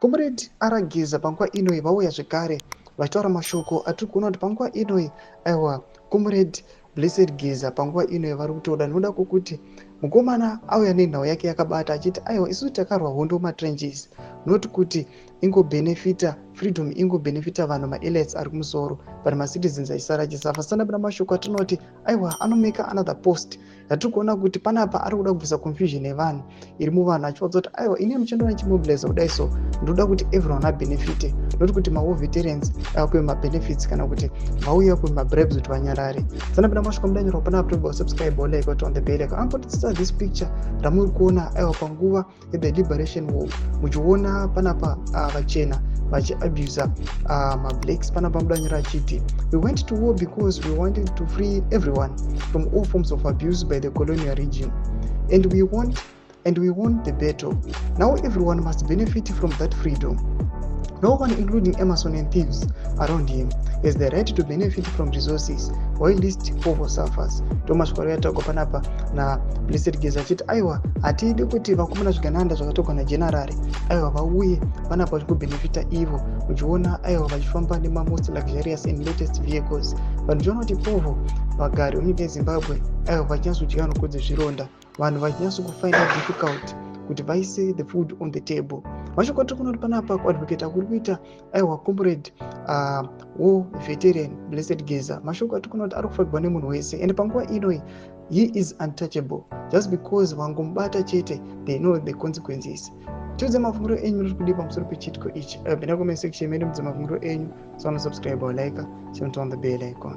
Comrade R Geza panguva inoi vauya zvekare vachitaura mashoko atiri kuona kuti panguva inoi, aiwa, Comrade Blessed Geza panguva inoi vari kutoda nokuda kwokuti mukomana auya nenhau yake yakabata achiti, aiwa, isusu takarwa hondo matrenches, not kuti ingobhenefita freedom, ingobhenefita vanhu maelites ari kumusoro, but macitizens achisara achisafa. Sanapinda mashoko atinoti, aiwa, anomeka another post yatiri kuona kuti panapa ari kuda kubvisa confusion yevanhu iri muvanhu, achivaudza kuti, aiwa, ini muchandiona chimobiliza kudai, so ndoda kuti everyone abenefite, not kuti mawar veterans apiwe mabenefits kana kuti vauye vapiwe mabribes kuti vanyarare. Sanapinda mashoko mudanyorwa panapa, toba subscribe, like, on the bell icon. Ambotisa this picture ramuri kuona, aiwa, panguva yethe liberation war, muchiona panapa vachena vachiabusa mablacks. Panapa mudanyora achiti, "We went to war because we wanted to free everyone from all forms of abuse by the colonial regime, and we won the battle. Now everyone must benefit from that freedom. No one, including Emmerson and thieves around him, has the right to benefit from resources whilst povo suffers." Ndomasvikoro yataurwa panapa naBlessed Geza achiti, aiwa, hatidi kuti vakomana zvigananda zvakatogwa nagenerari, aiwa, vauye panapa vachingobhenefita ivo, uchiona, aiwa, vachifamba nemamost luxurious and latest vehicles. Vanhu uchiona kuti povo vagari vemunyika yeZimbabwe, aiwa, vachinyatsodya nokudze zvironda, vanhu vachinyatsokufinda difficult kuti vaise the food on the table. Mashoko atiri kuona kuti panapa kuadvocate kuri kuita, aiwa, Comrade war veteran Blessed Geza, mashoko atiri kuona kuti ari kufagwa nemunhu wese, and panguva inoi he is untouchable. Just because vangomubata chete, they know the consequences. Tiudze mafungiro enyu muri kudii pamusoro pechiitiko ichi. Pinda comment section medu, mudze mafungiro enyu. So, subscribe, like, turn on the bell icon.